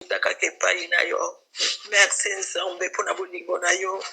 Kaka epai na yo. Merci Nzambe mpo na bolingo na yo.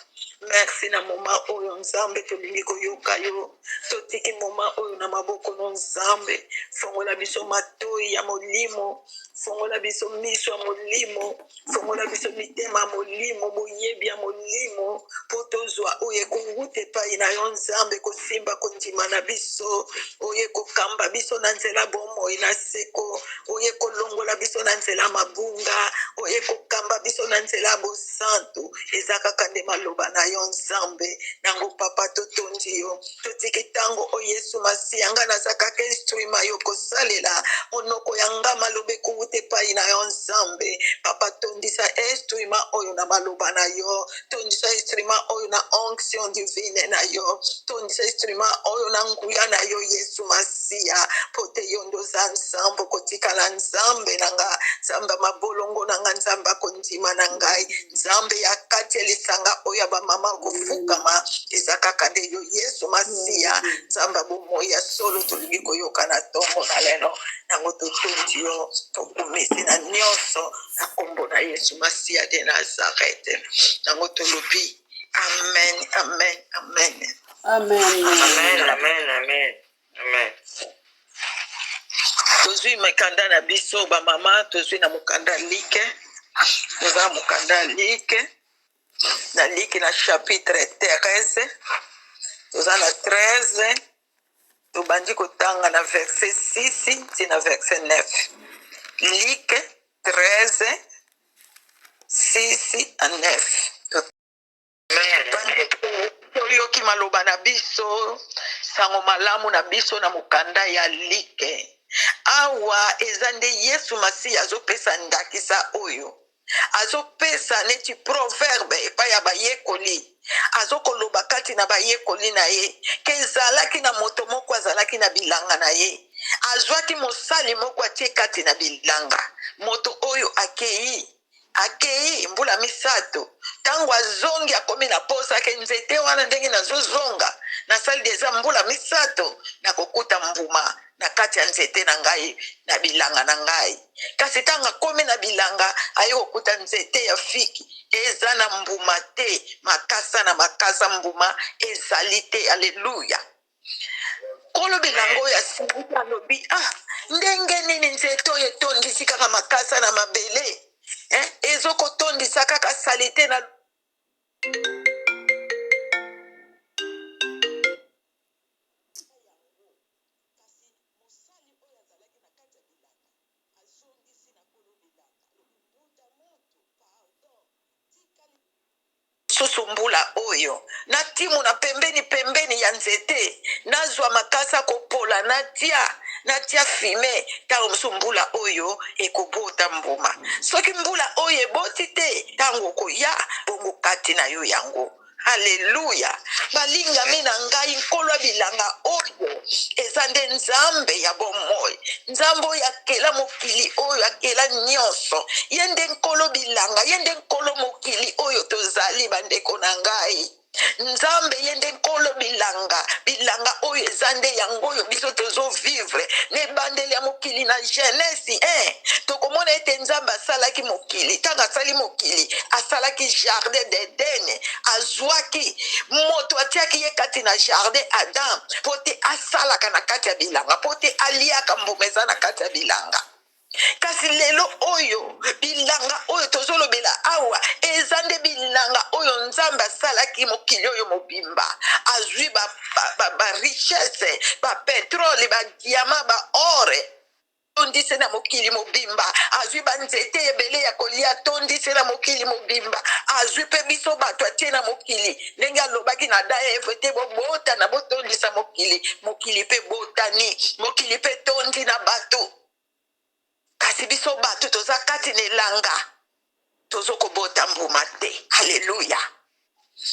Merci na moma oyo Nzambe tolingi koyoka yo. Totiki moma oyo na maboko no Nzambe. Fongola biso matoi ya molimo, fongola biso miso ya molimo, fongola biso mitema ya molimo, boyebi ya molimo, mpo tozwa oyo ekowuta epai na yo Nzambe, kosimba kondima na biso, oyo ekokamba biso na nzela bomoi na seko, oyo ekolongola biso na nzela mabunga, oyo ekokamba biso na nzela ya bosantu. Eza kaka nde maloba na yo Nzambe. Nango Papa, totondi yo, totiki ntango oyo Yesu Masiya, nga naza kaka instrument yo kosalela monoko ya nga, maloba ekowuta epai na yo Nzambe. Papa, tondisa instrument oyo na maloba na yo, tondisa instrument oyo na onction divine na yo, tondisa instrument oyo na nguya na yo Yesu Masiya, po te yo nde oza Nzambe, okotikala Nzambe na nga, Nzambe ya mabolongo na nga, Nzambe akondima na ngai, Nzambe ya kati ya lisanga oyo ya bamama kofukama, eza kaka nde yo Yesu Masiya, Nzambe ya bomoi ya solo. Tolingi koyoka na ntongo na lelo yango, totondi yo, tokumisi na nyonso na nkombo na Yesu Masiya de Nazareth. Yango tolobi amen, amen, amen. Amen. Amen, amen, amen. Amen. Tozwi mikanda na biso bamama, tozwi na mokanda Like, toza na mokanda Like, na Like na chapitre 13, toza na 13, tobandi kotanga na verset 6 ti na verset 9. Like 13, 6 à 9. Toyoki maloba na biso, sango malamu na biso na mokanda ya Like. Awa eza nde Yesu Masiya azopesa ndakisa oyo, azopesa neti proverbe epai ya bayekoli, azokoloba kati na bayekoli na ye ke ezalaki na moto moko azalaki na bilanga na ye, azwaki mosali moko atie kati na bilanga. Moto oyo akei akei mbula misato, ntango azongi akomi na posa ke nzete wana ndenge nazozonga nasali deja mbula misato, nakokuta mbuma na kati ya nzete na ngai na bilanga na ngai. Kasi ntango akomi na bilanga, aye kokuta nzete ya fiki eza na mbuma te, makasa na makasa mbuma ezali te. Aleluya. Nkolo bilanga oyo asiliki, alobi, ah, ndenge nini nzete oyo etondisi kaka makasa na mabele, eh, ezokotondisa kaka salite na susu mbula oyo natimu na pembeni pembeni ya nzete, nazwa makasa kopola, natia natia fime, ntango mosusu mbula oyo ekobota mbuma. Soki mbula oyo eboti te, ntango okoya bongo kati na yo yango. Aleluya, balingami na ngai, Nkolo ya bilanga oyo eza nde Nzambe ya bomoi, Nzambe oyo akela mokili oyo, akela nyonso. Ye nde Nkolo bilanga, ye nde Nkolo mokili oyo tozali, bandeko na ngai. Nzambe ye nde Nkolo bilanga, bilanga oyo eza nde yango oyo biso tozovivre na ebandeli ya mokili na Genesi 1. Tokomona ete Nzambe asalaki mokili. Ntango asali mokili, asalaki jardin d'Eden, azwaki moto atiaki ye kati na jardin, Adam, mpo te asalaka na kati ya bilanga, mpo te aliaka mbuma eza na kati ya bilanga. Kasi lelo oyo bilanga oyo tozolobela awa eza nde bilanga oyo Nzambe asalaki mokili oyo mobimba. Azwi ba, ba, ba, ba richesse, ba petrole, ba diamant, ba or, atondisi na mokili mobimba. Azwi banzete ebele ya kolia, atondisi na mokili mobimba. Azwi mpe biso bato, atie na mokili, ndenge alobaki na Ada Eve te, bobotana, botondisa mokili. Mokili mpe botani, mokili mpe tondi na bato. Kasi biso bato toza kati na elanga, tozokobota mbuma te. Aleluya.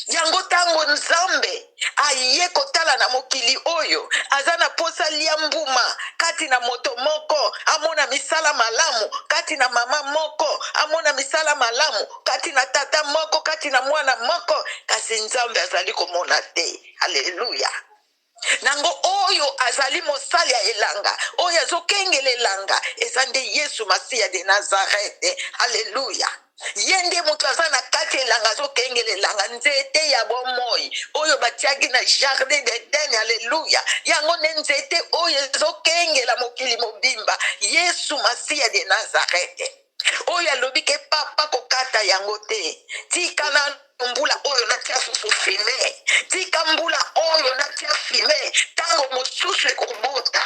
Yango ntango Nzambe aye kotala na mokili oyo, aza na posa lia mbuma kati na moto moko, amona misala malamu kati na mama moko, amona misala malamu kati na tata moko, kati na mwana moko, kasi Nzambe azali komona te. Aleluya. Nango oyo azali mosali ya elanga, oyo azokengela elanga, eza nde Yesu Masiya de Nazarete. Aleluya! Ye nde moto aza na kati elanga, azokengela elanga, nzete ya bomoi oyo batiaki na jardin d'Eden. Aleluya! Yango nde nzete oyo ezokengela mokili mobimba, Yesu Masiya de Nazarete, oyo alobi ke papa kokata yango te, tika na mbula oyo natia susu fime, tika mbula oyo natia fime, ntango mosusu ekobota.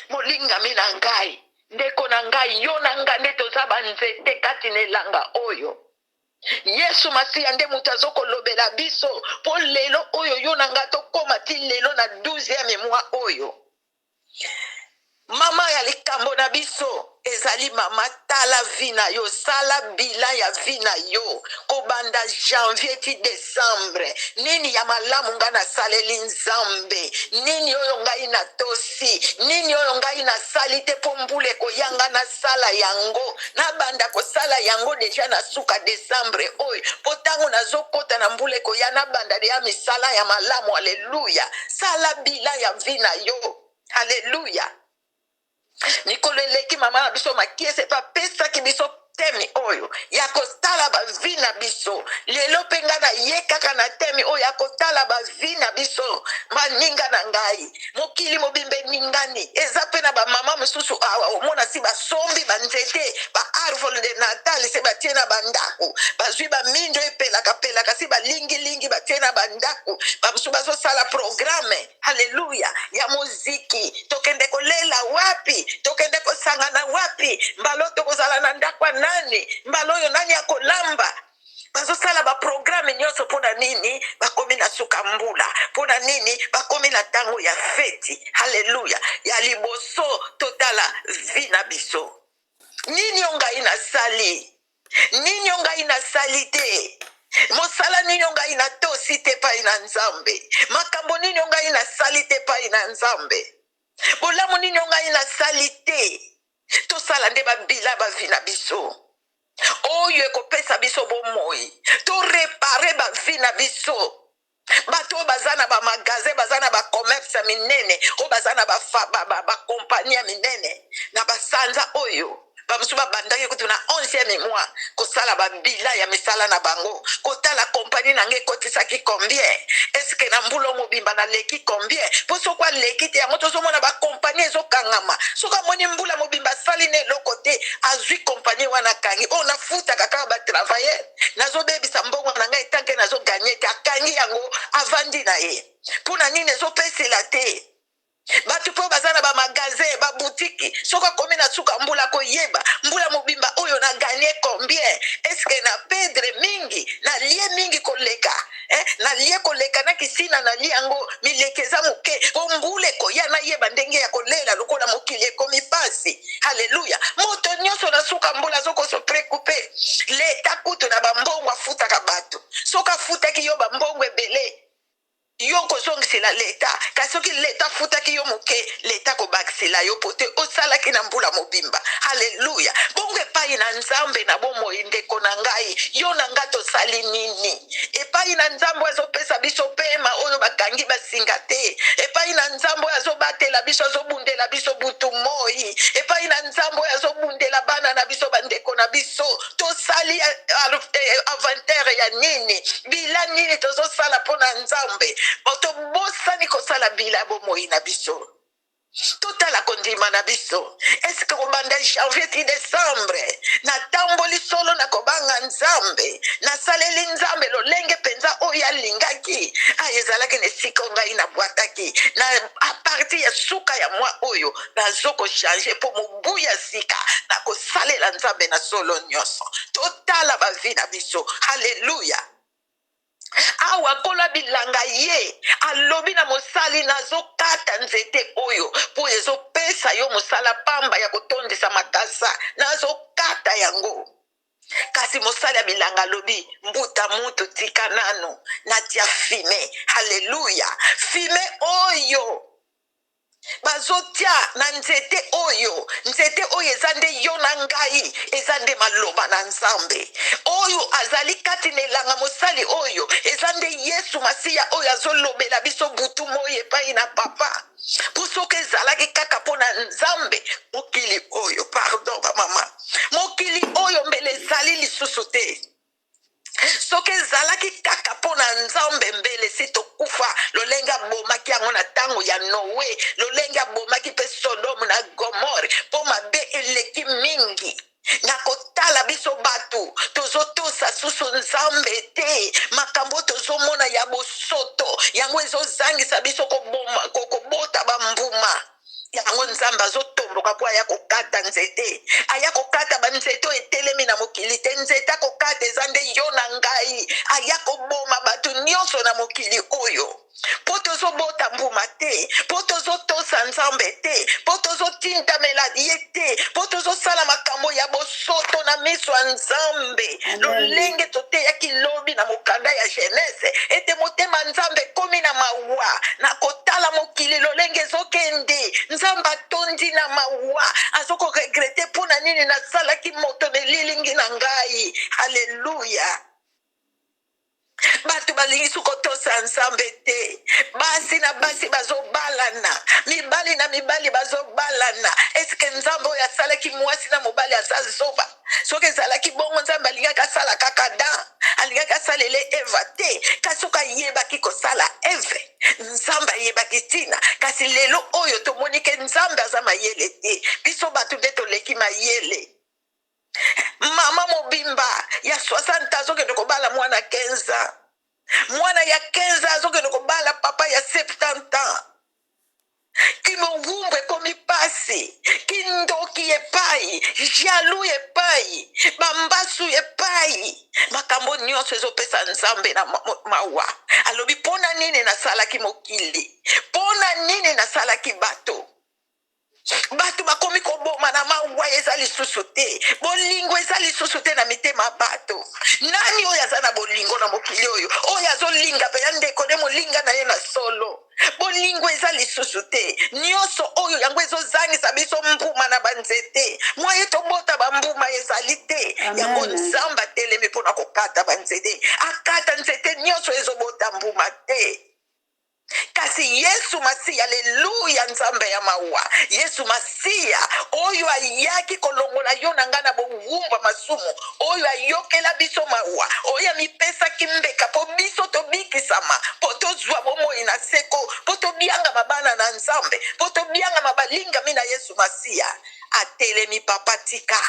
Molingami na ngai, ndeko na ngai, yo na ngai nde toza banzete kati na elanga oyo. Yesu Masiya nde moto azokolobela biso mpo lelo oyo yo na ngai tokóma ti lelo na 12e mois oyo. Mama ya likambo na biso ezali mama, tala vie na yo, sala bilan ya vie na yo kobanda janvier ti décembre. Nini ya malamu ngai nasaleli Nzambe? Nini oyo ngai natosi? Nini oyo ngai nasali te mpo mbula ekoya ngai nasala yango? Nabanda kosala yango déjà na suka décembre oyo, mpo ntango nazokɔta na mbula ekoya, nabanda deya misala ya malamu. Aleluya! Sala bilan ya vie na yo. Aleluya! Mikolo eleki, mama na biso Makiese mpe apesaki biso thème oyo ya kotala ba vie na biso. Lelo mpe ngai naye kaka na thème oyo ya kotala ba vie na biso. Baninga na ngai, mokili mobimba eningani. Eza mpe na bamama mosusu awa, omona si basombi banzete, ba arbre de Natal, se batie na bandako, bazwi bamindo epelaka-pelaka, si balingilingi batie na bandako. Bamosusu bazosala programme, halleluya, ya moziki. Tokende kolela wapi? Tokende kosangana wapi? Mbala oyo tokozala na ndako ya nani? Mbala oyo nani akolamba? Bazosala ba programme nyonso. Mpo na nini bakomi na suka mbula? Mpo na nini bakomi na ntango ya feti? Halleluya! Ya liboso, totala vie na biso. Nini o ngai nasali? Nini o ngai nasali te? Mosala nini o ngai natosi te epai na Nzambe? Makambo nini o ngai nasali te epai na Nzambe? Bolamu nini o ngai nasali te? Tosala nde ba bilan ba vie na biso oyo ekopesa biso bomoi. To réparer ba vie na biso. Bato oyo baza na ba magasin, baza na ba commerce ya minene, oyo baza na bakompani ya minene, na basanza oyo bamosusu babandaki kutu na 11e mois kosala ba bilan ya misala na bango, kotala kompani na ngai ekotisaki combien, est-ce na mbula mobimba naleki combien? Mpo soki aleki te, yango tozomona bakompani ezokangama. Soki amoni mbula mobimba asali na eloko te, azwi kompani wana akangi. Oyo nafutaka kaka ba travailleur, nazobebisa mbongo na ngai etanke nazo gagner te. Akangi yango, avandi na ye. Mpo na nini ezopesela te? Bato mpo baza na ba magasin, babutiki, soki akomi na suka mbula, koyeba mbula mobimba oyo na gagner combien, est-ce na perdre mingi, nalie mingi koleka, eh? Nalie koleka na kisina, nalie yango mileki eza moke, po mbula ekoya nayeba ndenge ya kolela lokola mokili ekomi pasi. Halleluya! Moto nyonso na suka mbula azokoso préoccuper. Leta kutu na bambongo afutaka bato, soki afutaki yo bambongo ebele, yo kozongisela leta. Kasi soki leta afutaki yo moke, leta kobakisela yo po te osalaki na mbula mobimba. Halleluya! Bongo epai na Nzambe na bomoi, ndeko na ngai, yo na ngai tosali nini epai na Nzambe oyo azopesa biso pema, oyo bakangi basinga te, epai na Nzambe oyo azobatela biso, azobundela biso butu moi, epai na Nzambe oyo azobundela bana na biso, bandeko na biso? Tosali inventaire ya nini? Bilan nini tozosala mpo na Nzambe? Tobosani kosala bilan ya bomoi na biso. Totala kondima na biso. Est-ce kobanda janvier ti décembre natamboli solo na kobanga Nzambe, nasaleli Nzambe lolenge mpenza oyo alingaki? Ay, ezalaki na esika oyo ngai nabwataki na à partir ya suka ya mwa oyo, nazoko changer mpo mobu ya sika nakosalela Nzambe na solo nyonso. Totala ba vie na biso. Halleluya! Awa nkolo bilanga ye alobi na mosali: "Nazokata nzete oyo mpo ezopesa yo mosala pamba ya kotondisa makasa, nazokata yango." Kasi mosali ya bilanga alobi: "Mbuta mutu, tika nanu natia fumet." Halleluya! Fumet oyo. Bazotia na nzete oyo, nzete oyo eza nde yo na ngai, eza nde maloba na Nzambe. Oyo azali kati na elanga mosali oyo eza nde Yesu Masiya oyo azolobela biso butu moi epai na Papa. Mpo soki ezalaki kaka mpo na Nzambe, mokili oyo, pardon bamama, mokili oyo mbele ezali lisusu te. Soki ezalaki kaka mpo na Nzambe, mbele si tokufa lolenge abomaki yango na ntango ya Noe, lolenge abomaki mpe Sodome na Gomore, mpo mabe eleki mingi. Na kotala biso bato tozotosa susu Nzambe te, makambo tozomona ya bosoto yango ezozangisa biso koboma, kobota bambuma. Yango Nzambe azotomboka mpo aya kokata nzete, aya kokata banzete oyo etelemi na mokili te. Nzete akokata eza nde yo na ngai. Aya koboma bato nyonso na mokili oyo mpo tozobota mbuma te, mpo tozotosa Nzambe te, mpo tozotindamela ye te, mpo tozosala makambo ya bosoto na miso ya Nzambe. Lolenge toteyaki lobi na mokanda ya Genese ete motema Nzambe ekomi na mawa na kotala mokili lolenge ezokende. Nzambe atondi na mawa, azokoregrete mpo na nini nasalaki moto na elilingi na ngai. Haleluya! Bato balingi su kotosa Nzambe te. Basi na basi bazobalana, mibali na mibali bazobalana. Eske Nzambe oyo asalaki mwasi na mobali aza zoba? Soki ezalaki bongo, Nzambe alingaki asala kaka Adam, alingaki asalele Eva te. Kasi soki ayebaki kosala Eve, Nzambe ayebaki ntina. Kasi lelo oyo tomoni ke Nzambe aza mayele te, biso bato nde toleki mayele. Mama mobimba ya 60 azokende kobala mwana 15 ans, mwana ya 15 ans azokende kobala papa ya 70 ans. Kimowumbu ekomi pasi, kindoki epai, jaloux epai, bambasu epai, makambo nyonso ezopesa Nzambe na mawa. Alobi, mpo na nini nasalaki mokili? Mpo na nini nasalaki bato? Bato bakomi koboma na mawa, eza lisusu te bolingo, eza lisusu te na mitema bato. Nani oyo aza na bolingo na mokili oyo, oyo azolinga mpenza ndeko nde molinga na ye na solo? Bolingo eza lisusu te. Nyonso oyo yango ezozangisa biso mbuma na banzete, mwaye tobota bambuma ezali te. Yango Nzambe atelemi mpona kokata banzete, akata nzete nyonso ezobota mbuma te. Kasi Yesu Masiya, aleluya, Nzambe ya mawa, Yesu Masiya oyo ayaki kolongola yo na ngai na bowumba masumu, oyo ayokela biso mawa, oyo amipesaki mbeka mpo biso tobikisama, mpo tozwa bomoi na seko, mpo tobiangama bana na Nzambe, mpo tobiangama balingami na Yesu Masiya, atelemi. Papa, tika,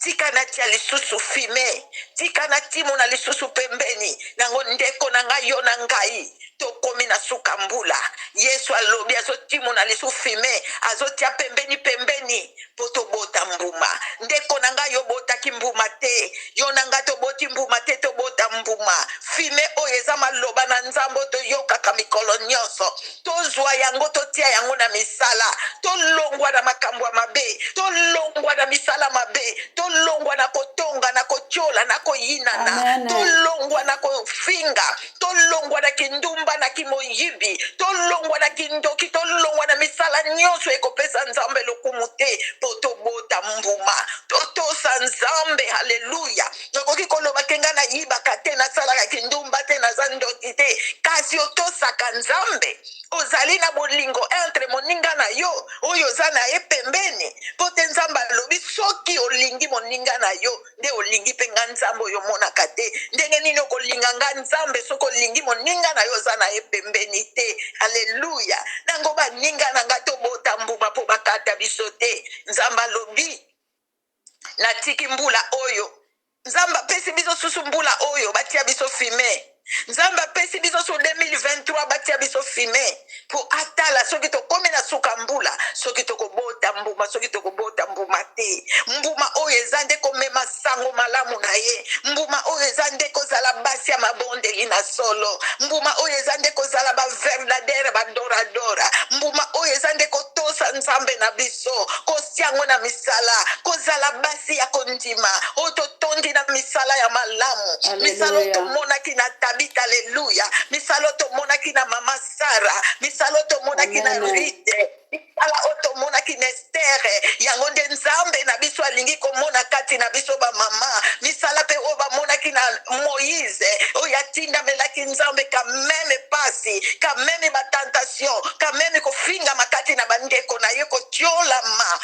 tika natia lisusu fime, tika natimona lisusu pembeni nango. Ndeko na ngai, yo na ngai tokomi na suka mbula. Yesu alobi azotimona lisusu fime, azotia pembeni pembeni mpo tobota mbuma. Ndeko na ngai, obotaki mbuma te, yo na ngai toboti mbuma te. Tobota mbuma. Fime oyo eza maloba na Nzambe oyo toyokaka mikolo nyonso. Tozwa yango, totia yango na misala, tolongwa na makambo ya mabe, tolongwa na misala mabe, tolongwa na kotonga, na kotiola, na koyinana, tolongwa na kofinga, tolongwa na kindumba, na kimoyibi, tolongwa na kindoki, tolongwa na misala nyonso ekopesa Nzambe lokumu te, mpo tobota mbuma, totosa Nzambe. Haleluya! Nakoki koloba ke ngai nayibaka te, nasalaka kindumba te, naza ndoki te, kasi otosaka Nzambe? Ozali na bolingo entre moninga na yo oyo oza na ye pembeni? Mpo te Nzambe alobi, soki olingi moninga na yo, nde olingi mpe nga Nzambe oyo omonaka te. Ndenge nini okolinga nga Nzambe soki olingi moninga na yo oza na ye pembeni te? Aleluya! Nango baninga na nga, tobota mbuma mpo bakata biso te. Nzambe alobi, natiki mbula oyo. Nzambe apesi biso susu mbula oyo, batia biso fime. Nzambe apesi biso su 2023, batia biso fime mpo atala soki tokomi na suka mbula, soki tokobota mbuma, soki tokobota mbuma te. Mbuma oyo eza nde komema sango malamu na ye. Mbuma oyo eza nde kozala basi ya mabondeli na solo. Mbuma oyo eza nde kozala baverdadere badoradora. Mbuma oyo eza nde kotosa Nzambe na biso, kosia yango na misala, kozala basi ya kondima oyo totondi. Totondi na misala ya malamu. Misala oyo tomonaki na Tabita, aleluya. Misala oyo tomonaki na mama Sara, misala oyo tomonaki na Rite, misala oyo tomonaki na Estere, yango nde Nzambe na biso alingi komona kati na biso bamama. Misala mpe oyo bamonaki na Moïse, oyo atindamelaki Nzambe kameme pasi, kameme batentation, kameme kofingama kati na bandeko na ye, kotiolama,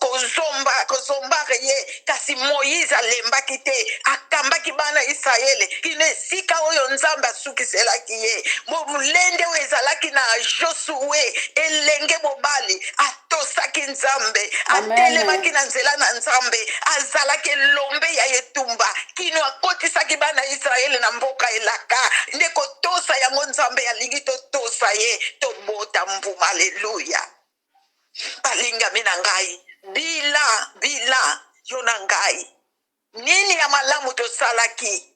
kozomba kozombare ye, kasi Moïse alembaki te, akambaki bana Israele kino esika oyo Nzambe asukiselaki ye. Molende oyo ezalaki na Josue, elenge mobali, atosaki Nzambe, atelemaki na nzela na Nzambe, azalaki elombe ya etumba kino akotisaki bana Israele na mboka elaka. Nde kotosa yango Nzambe alingi totosa ye, tobota mbuma. Aleluya. Balingami na ngai, bila bila yo na ngai, nini ya malamu tosalaki,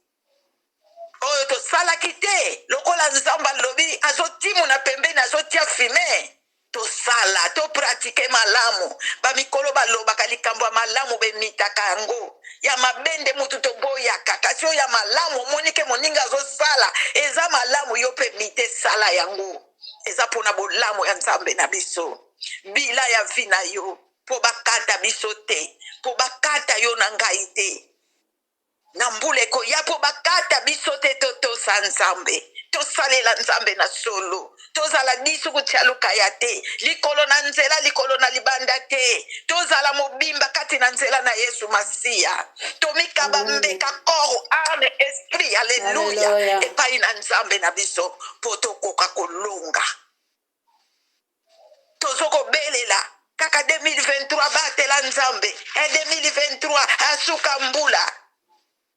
oyo tosalaki te? Lokola Nzambe alobi, azotimuna pembeni, azotia fime. Tosala, topratike malamu. Bamikolo balobaka likambo ya malamu, bemitaka yango. Ya mabe nde mutu toboyaka, kasi oyo ya malamu, omoni ke moninga azosala, eza malamu, yo mpe mite, sala yango. Eza mpona bolamu ya Nzambe na biso. Bila ya vi na yo, mpo bakata biso te, mpo bakata yo na ngai te na mbula ekoya, mpo bakata biso te. Totosa Nzambe, tosalela Nzambe na solo, tozala biso kotia lokaya te likolo na nzela, likolo na libanda te. Tozala mobimba kati na nzela na Yesu Masiya. Tomikaba mbeka, corps, âme, esprit, alleluya, epai na Nzambe na biso, mpo tokoka kolonga. Tozokobelela kaka 2023, batela Nzambe. 2023 asuka mbula,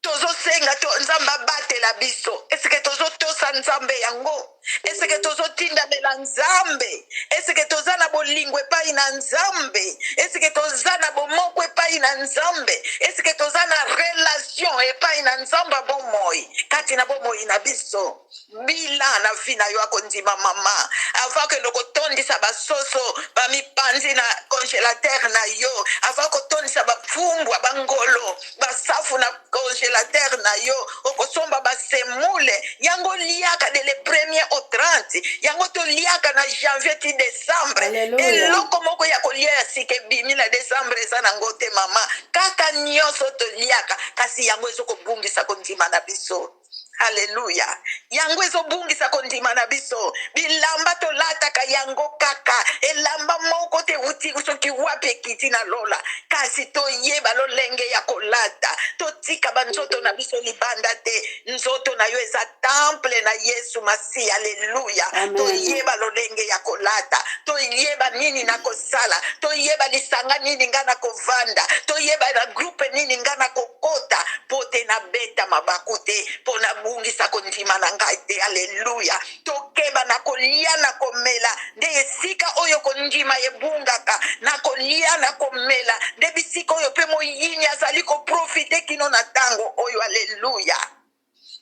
tozosenga to Nzambe abatela biso. Eseke tozotosa Nzambe yango? Eseke tozotindamela Nzambe? Eseke toza na bolingo epai na Nzambe? Eseke toza na bomoko epai na Nzambe? Eseke toza na relation epai na Nzambe ya bomoi kati na bomoi na biso? Bila na vi na yo akondima mama, avant kende kotondisa basoso bamipanzi na congélateur na yo, avant kotondisa bafumbwa, bangolo, basafu na congélateur na yo, okosomba basemoule yango, liaka de le premier au 30. Yango toliaka na janvier ti décembre. Eloko moko ya kolia ya sika ebimi na décembre eza nango te mama. Kaka nyonso toliaka, kasi yango ezokobungisa kondima na biso. Alleluya. Yango ezobungisa kondima na biso. Bilamba tolataka yango kaka, elamba moko te euti soki wapi ekiti na lola, kasi toyeba lolenge ya kolata. Totika banzoto na biso libanda te. Nzoto na yo eza temple na Yesu Masiya. Alleluya. Toyeba lolenge ya kolata, toyeba nini na kosala, toyeba lisanga nini nga na kovanda, toyeba na groupe nini nga na kokota, mpo te nabeta mabaku te, mpo nabungisa kondima na ngai te. Aleluya. Tokeba na kolia na komela, nde esika oyo kondima ebungaka. Na kolia na komela nde bisika oyo mpe moyini azali koprofite kino na ntango oyo. Aleluya.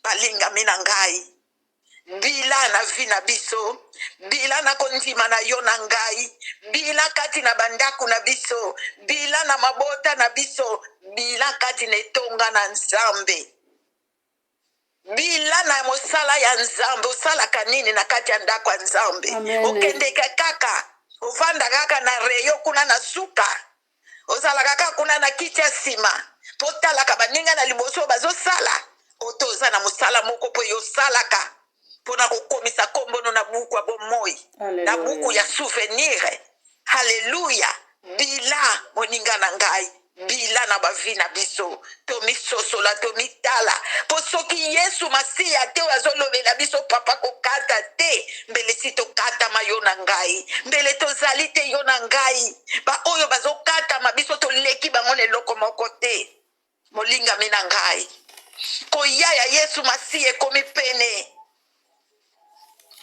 Balingami na ngai, bila na vi na biso, bila na kondima na yo na ngai, bila kati na bandako na biso, bila na mabota na biso, bila kati na etonga na Nzambe, bila na mosala ya Nzambe. Osalaka nini na kati ya ndako ya Nzambe? Okendeke kaka, ovanda kaka na reyo kuna na suka, ozalaka kaka kuna na kiti ya nsima mpo otalaka baninga na liboso bazosala, oto oza na mosala moko mpo yo osalaka mpona kokomisa nkombono na buku ya bomoi, na buku ya souvenir? Halleluya. Bila, moninga na ngai, bila na bavi na biso. Tomisosola, tomitala, mpo soki Yesu Masiya te oyo azolobela biso, papa kokata te, mbele si tokatama yo na ngai, mbele tozali te yo na ngai. Baoyo bazokatama, biso toleki bango na eloko moko te. Molingami na ngai, koya ya Yesu Masiya ekomi pene.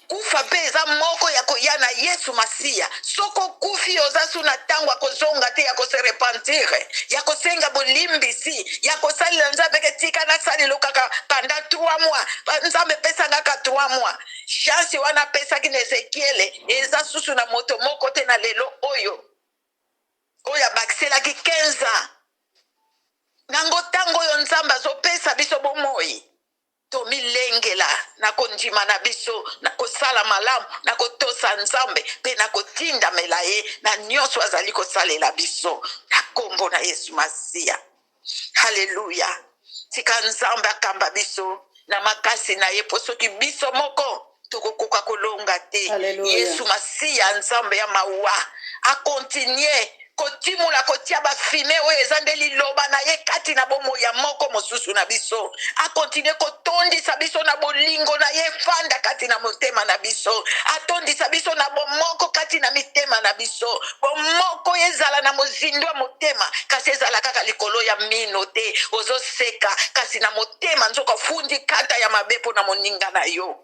Kufa mpe eza moko ya koya na Yesu Masiya. Soki okufi, oza su na ntango ya kozonga te, ya kose repentir, ya kosenga bolimbisi, ya kosalela Nzambe ke tika nasalelo kaka pendant 3 mois. Nzambe epesanga kaka 3 mois. Chance wana apesaki na Ezekiele eza susu na moto moko te na lelo oyo, oyo abakiselaki 15 ans nango ntango. kondima na biso, na kosala malamu, na kotosa Nzambe mpe na kotindamela ye na nyonso azali kosalela biso, na nkombo na Yesu Masiya. Haleluya! Tika Nzambe akamba biso na makasi na ye, mpo soki biso moko tokokoka kolonga te. Haleluya. Yesu Masiya, Nzambe ya mawa, akontinue kotimola, kotia bafime oyo eza nde liloba na ye kati na bomoi ya moko mosusu na biso. Akontinue kotondisa biso na bolingo na ye efanda kati na motema na biso. Atondisa biso na bomoko kati na mitema na biso. Bomoko ezala na mozindo ya motema, kasi ezala kaka likolo ya mino te. Ozoseka kasi na motema nzoka ofundi kata ya mabe mpo na moninga na yo.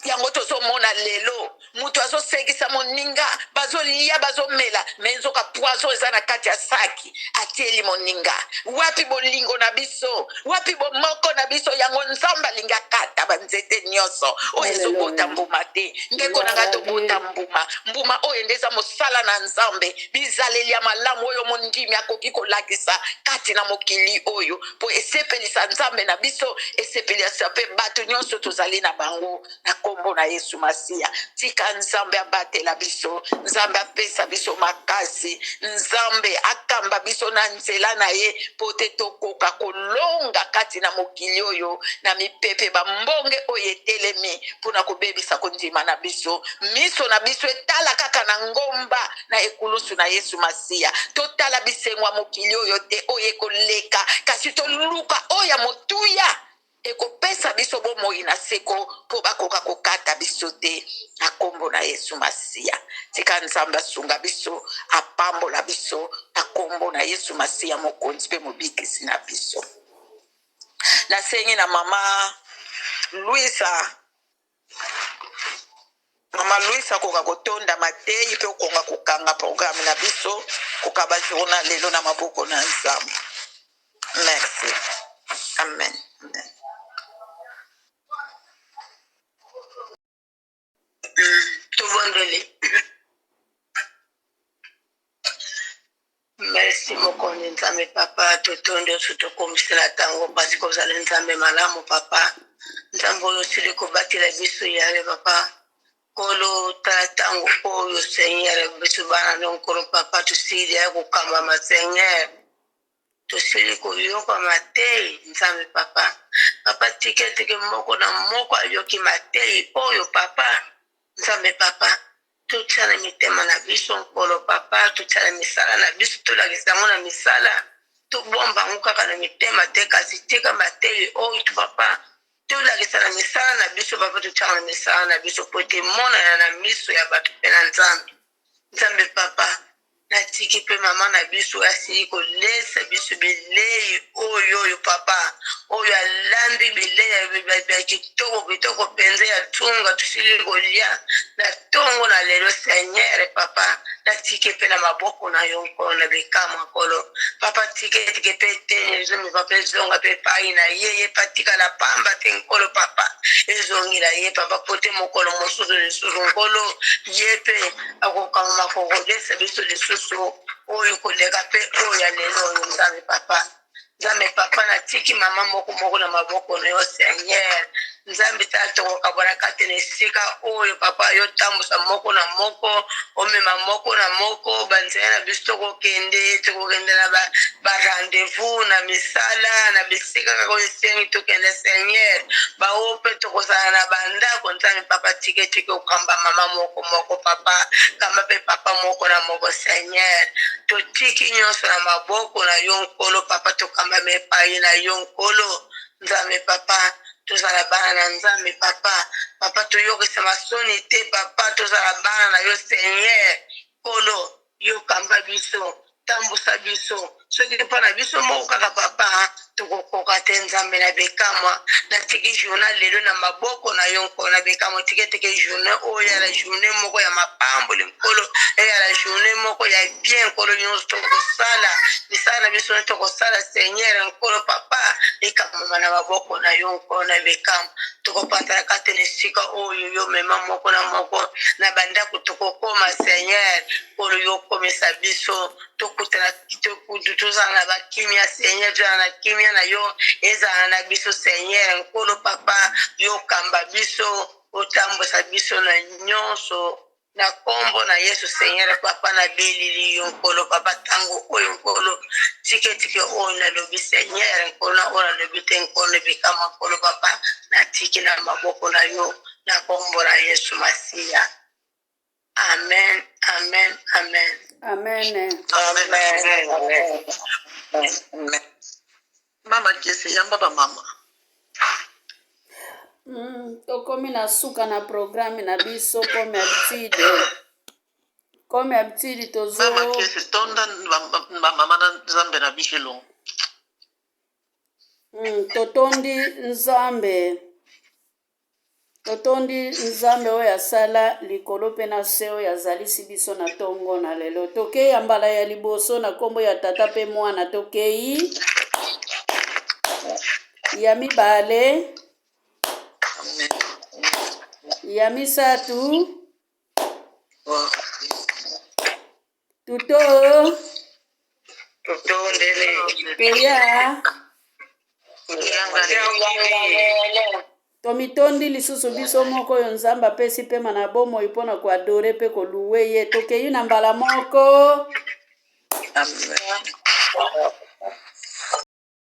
Yango tozomona lelo, moto azosekisa moninga, bazolia bazomela, me nzoka poison eza na kati ya saki atieli moninga. Wapi bolingo na biso? Wapi bomoko na biso? Yango Nzambe alingi akata banzete nyonso oyo ezobota Haleluya. mbuma te. Ndeko na Gloire ngai, à tobota Dieu. mbuma. Mbuma oyo nde eza mosala na Nzambe, bizaleli ya malamu oyo mondimi akoki kolakisa kati na mokili oyo, mpo esepelisa Nzambe na biso, esepelisa mpe bato nyonso tozali na bango, na nkombo na Yesu Masiya. Tika Nzambe abatela biso, Nzambe apesa biso makasi, Nzambe akamba biso na nzela na ye, mpo te tokoka kolonga kati na mokili oyo na mipepe bambonge oyo etelemi mpo na kobebisa kondima na biso. Miso na biso etala kaka na ngomba na ekulusu na Yesu Masiya. Totala bisengo ya mokili oyo te oyo ekoleka, kasi toluka oyo ya motuya ekopesa biso bomoi na seko, mpo bakoka kokata biso te, na nkombo na Yesu Masiya. Tika Nzambe asunga biso, apambola biso na nkombo na Yesu Masiya, Mokonzi mpe Mobikisi na biso. Nasengi na mama Luisa, mama Luisa akoka kotonda mateyi mpe okonga kokanga programme na biso, kokaba journal lelo na maboko na Nzambe. Merci. Amen. Amen. Tobondeli. Merci mokonzi Nzambe papa, totondi oso tokomisi na ntango mpasi kozala Nzambe malamu papa. Nzambe oyo osili kobatela biso yawe papa. Nkolo tala ntango oyo Seigneur, biso bana no Nkolo papa tosili ya kokambama Seigneur. Tosili koyoka mateyi Nzambe papa. Papa tika eteke moko na moko ayoki mateyi oyo papa. Nzambe papa, totia na mitema na biso Nkolo papa, totia na misala na biso, tolakisa yango na misala, tobomba yango kaka na mitema te, kasi tika mateyi oyo papa tolakisa na misala na biso papa, totiaka na misala na biso po ete emonana na miso ya bato mpe na Nzambe. Nzambe papa, natiki mpe mama na biso asili kolesa biso bilei oyo oyo papa oyo alambi bilei ya kitoko kitoko mpenza ya tunga tosili kolia na ntongo na lelo Seigneur papa, natiki mpe na maboko na yo Nkolo na bikamwa Nkolo papa, tika etike mpe eteni ezomi papa ezonga mpe epai na ye, ye mpe atikala pamba te Nkolo papa, ezongela ye papa, po te mokolo mosusu lisusu Nkolo ye mpe akokangama kokolesa biso lisusu oyo koleka mpe oyo ya lelo oyo Nzambe papa. Nzambe papa, natiki mama moko moko na maboko na yo Seigneur Nzambe, tala tokokabwana kati na esika oyo papa, yo tambusa moko na moko, omema moko na moko banzela na biso, tokokende tokokende na ba, ba rendez-vous na misala na bisika kaka oyo esengi tokende Seigneur, baoyo mpe tokozala na bandako Nzambe papa, tike tike okamba mama moko moko papa, kamba mpe papa moko na moko Seigneur, totiki nyonso na maboko na yo Nkolo papa, tokambami epai na yo Nkolo Nzambe papa, tozala bana na Nzambe papa, papa toyokisa masoni te papa, tozala bana na yo Seigneur Nkolo, yokamba biso, tambusa biso, soki mpo na biso moko kaka papa tokokoka te Nzambe na bekamwa. Natiki journal lelo na maboko na yo Nkolo na bekamwa, tika eteke journée oyo ya la journée moko ya mapamboli Nkolo, eya la journée moko ya bien Nkolo, nyonso tokosala misala na biso nyonso tokosala Seigneur Nkolo papa, ekamama na maboko na yo Nkolo na bekamwa. Tokopanzana kati na esika oyo yo mema moko na moko na bandako. Tokokoma, Seigneur Nkolo, yo okomisa biso tokutana, tozala na bakimia, Seigneur, tozala na kimia na yo, ezala na biso, Seigneur Nkolo Papa. Yo okamba biso, otambwisa biso na nyonso, na nkombo na Yesu, Seigneur Papa. Nabelili yo, Nkolo Papa, ntango oyo, Nkolo, tike tike oyo nalobi, Seigneur Nkolo, na oyo nalobi te, Nkolo, ebikama, Nkolo Papa. Natiki na maboko na yo na nkombo na Yesu Masiya. Amen, amen, amen. Amen. Amen. Amen. Mama Kese, yamba bamama. Tokomi na suka na programme na biso comme habitude. Comme habitude tozo Mama Kese, tonda bamama na Nzambe na biso elongo. Totondi Nzambe. Totondi Nzambe oyo asala likolo mpe na se, oyo azalisi biso na ntongo na lelo. Tokei ya mbala ya liboso na nkombo ya Tata mpe Mwana. Tokei ya mibale, Amen. ya misato, tuto Totondele. Toya tomitondi lisusu biso moko oyo Nzambe apesi pema na bomoi mpona koadorer mpe kolouer ye. Tokei na mbala moko. Amen.